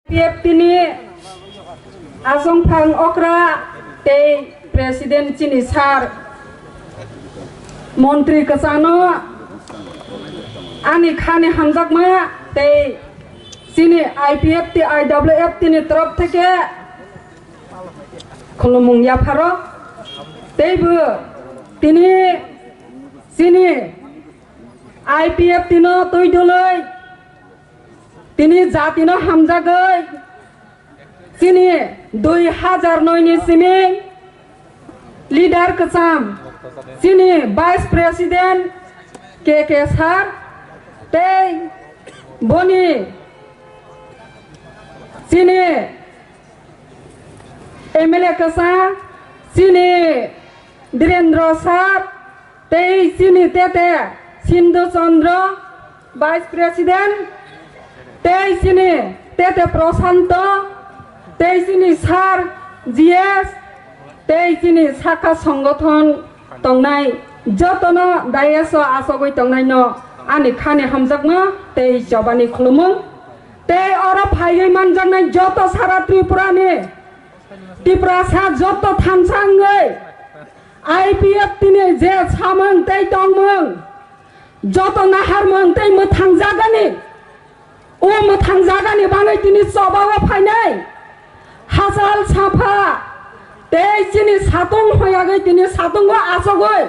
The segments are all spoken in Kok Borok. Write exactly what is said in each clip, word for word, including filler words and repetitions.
P F T ni asongphang okra tei president chini sir montri kwchangno ani khani hamjakma tei chini I P F T, I W F T ni torof theke khulumung yapharo. Teibo tini chini I P F T no twi dwlwi tini jatino hamjagwi chini dui hazar noi ni simi leader kwcham chini vice president K K sir tei boni chini M L A kwcham chini Dhirendra sir tei chini tete Sindhu Chandra vice president tei chini tete Prashanto tei chini sir G S tei chini sakha songothon tongnai jotono dais o achogwi tongnaino ani khani hamjakma tei chobani khulumung. Tei oro phaiwi manjaknai joto sara Tripura ni Tiprasa joto thansa wngwi I P F T ni je samung tei tongmung joto naharmung tei mwthang jagani o mwthang jagani bagwi tini choba o phainai hachal sapha tei chini satung hoyagwi tini satungo achogwi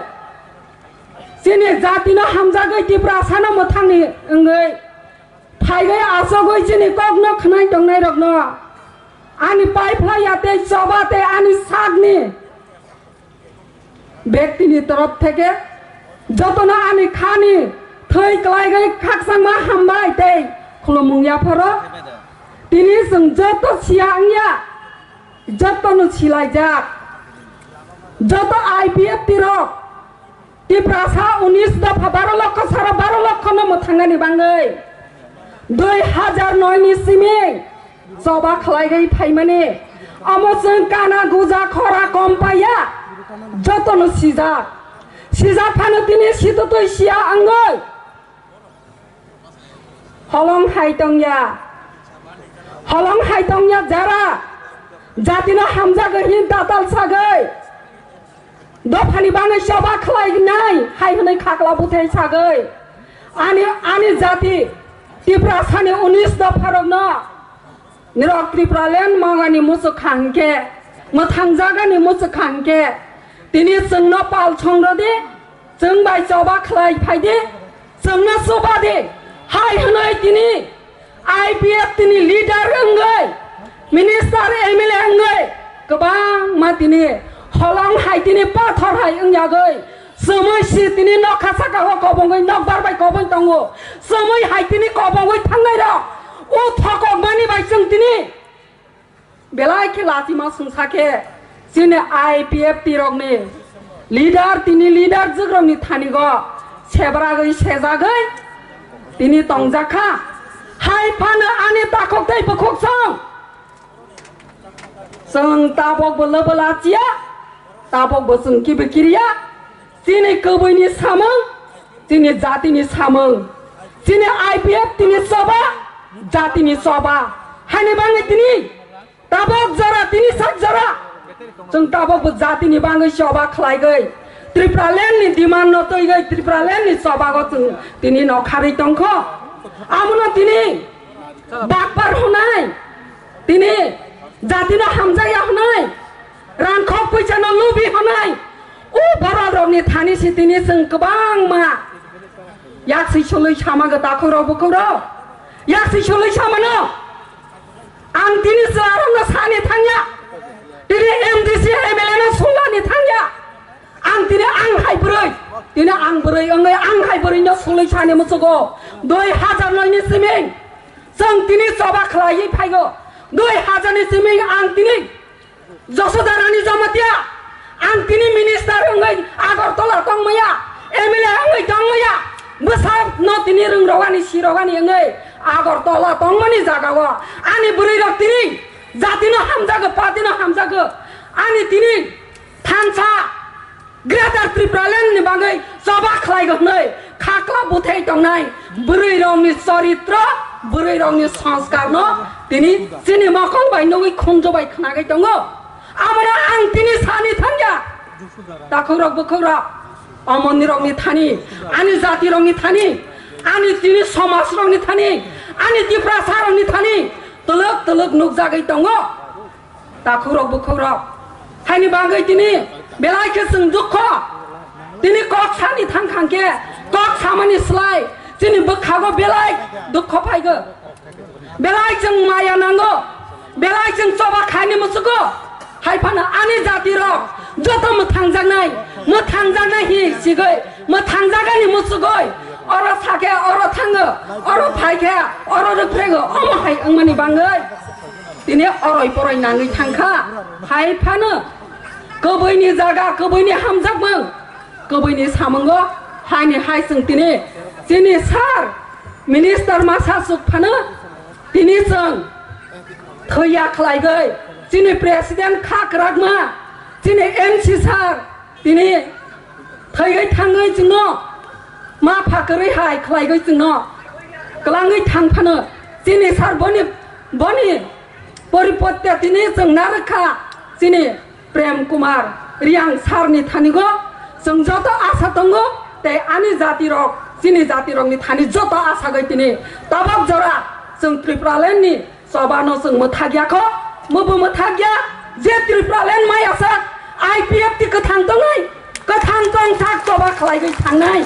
chini jatino hamjagwi Tiprasano mwthangni wngwi phaigwi achogwi chini kokno khwnai tongnairokno ani pai phlai ya tei choba tei ani sakni bektini torof theke jotono ani khani thwi kwlaigwi khakchangma hambai tei khulumung yapharo. Tini chwng joto siya wngya, jotono silaijak, joto I P F T rok Tiprasa unis dopha baro lokho sara baro lokho no mwthangnani bagwi dui hazar noi ni simi choba khwlaigwi phaimani omo chwng kana guja khora kom paiya jotono sijak sijak phano tini situtwi siya wngwi Holong hai tongya. Holong hai tongya jara. Jatino hamjagwi hin tatal sagwi. Dophani bagwi choba khwlainai hai hwnwi khakla buthai sagwi. Ani, ani jati Tiprasani unis dopharokno Nirok Tripura land mongani muchuk kha hwnkhe, mwthang jagani muchuk kha hwnkhe, tini chwngno pal songrodi, chwng bai choba khlai phaidi, chwngno chubadi, hai hwnwi tini I P F T ni leader wngwi, minister, M L A wngwi kwbangma tini holong hai tini pathor hai wngyagwi, chumui si tini nokha saka o kobongwi nokbar bai koboi tongo, chumui hai tini kobongwi thangnai rok o thokokmani bai chwng tini Belai khe lachima sungsa khe chini I P F T rokni leader, tini leader jwkrokni thanigo sebragwi sejagwi tini tongjakha. Hai phano ani takhuk tei bukhuk song. Chwng tabokbo lobo lachiya, tabokbo chwng kibi kiriya. Chini kwbwini samung, chini jatini samung, chini I P F T ni choba, jatini choba. Hani bangwi tini tabok jora, tini sak jora. Chwng tabok bo jatini bangwi choba khlaigwi. Tripura land ni demand no twigwi Tripura land ni choba go chwng tini nokharwi tongkho. Amono tini bakpar hwnai, tini jatino hamjakya hwnai. Rangkhok poisa no lubi hwnai. O borok rokni thani si tini chwng kwbangma yaksi sulwi sama go takhuk rok bukhuk rok. Yaksi sulwi samano. Ang tini chwla rokno sani thangya. Tini M D C M L A no sulani thangya. Ang tini ang hai bwrwi. Tini ang bwrwi wngwi ang hai bwrwi no sulwi sani muchugo. Dui hazar noi ni siming. Chwng tini choba khlaiwi phaigo. Dui hazar ni siming ang tini Josoda Rani Jamatia, ang tini minister wngwi Agartala tongmaya, M L A wngwi tongmaya, bwsa no tini rwngrogani, sirogani wngwi Agartala tongmani jagao ani bwrwirok tini jatino hamjago, patino hamjago, ani tini thansa Greater Tripura Land ni bagwi choba khlaigo hwnwi khakla buthai tongnai bwrwirokni choritro Bwrwi rokni sanskar no tini chini mokol bai nugwi khungjo bai khnagwi tongo. Amano ang tini sani thangya. Takhuk rok, bukhuk rok, amoni rokni thani, ani jati rokni thani, ani tini somaj rokni thani, ani Tiprasa rokni thani twlwk twlwk nukjagwi tongo. Takhuk rok, bukhuk rok, haini bagwi tini belai khe chwng dukho. Tini kok sani thang khang khe, kok samani slai chini bwkhago belai dukho phaigo. Belai chwng maya nango, belai chwng choba khaini musugo. Hai phano ani jati rok joto mwthangjaknai, mwthangjaknai hi sigwi, mwthangjagani musugwi, oro sakhe oro thango, oro phaikhe oro rwphrego, omo hai wngmani bagwi. Tini oroi poroi nangwi thangkha. Hai phano kwbwini jaga, kwbwini hamjakmung, kwbwini samungo haini hai chwng tini chini sir minister masa chuk phano tini chwng thwiya khlaigwi chini president kha kwrakma chini M C sir tini thwigwi thangwi chwngno ma pha kwrwi hai khlaigwi chwngno kwlangwi thang phano chini sir boni, boni poripotte tini chwng narwkha chini Prem Kumar Riang sir ni thanigo chwng joto asa tongo tei ani jati rok chini jati rokni thani joto asa gwi tini tabok jora chwng Tripura land ni Choba no chwng mwthakya kho, mubo mwthakya, je Tripura land maya sak, I P F T kwthang tongnai, kwthang tong sak choba khlaiwi thangnai.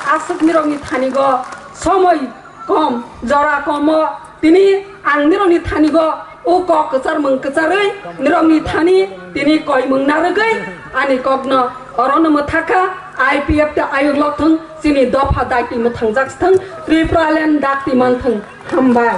Aswk nirokni thanigo somoi kom, jora komo, tini ang nirokni thanigo o kok kwchar mung kwcharwi nirokni thani tini koi mung narwgwi ani kokno orono mwthakha, I P F T ayuk lokthwng chini dopha dakti mwthangjak sthwng, Tripura land dakti manthwng. Hambai.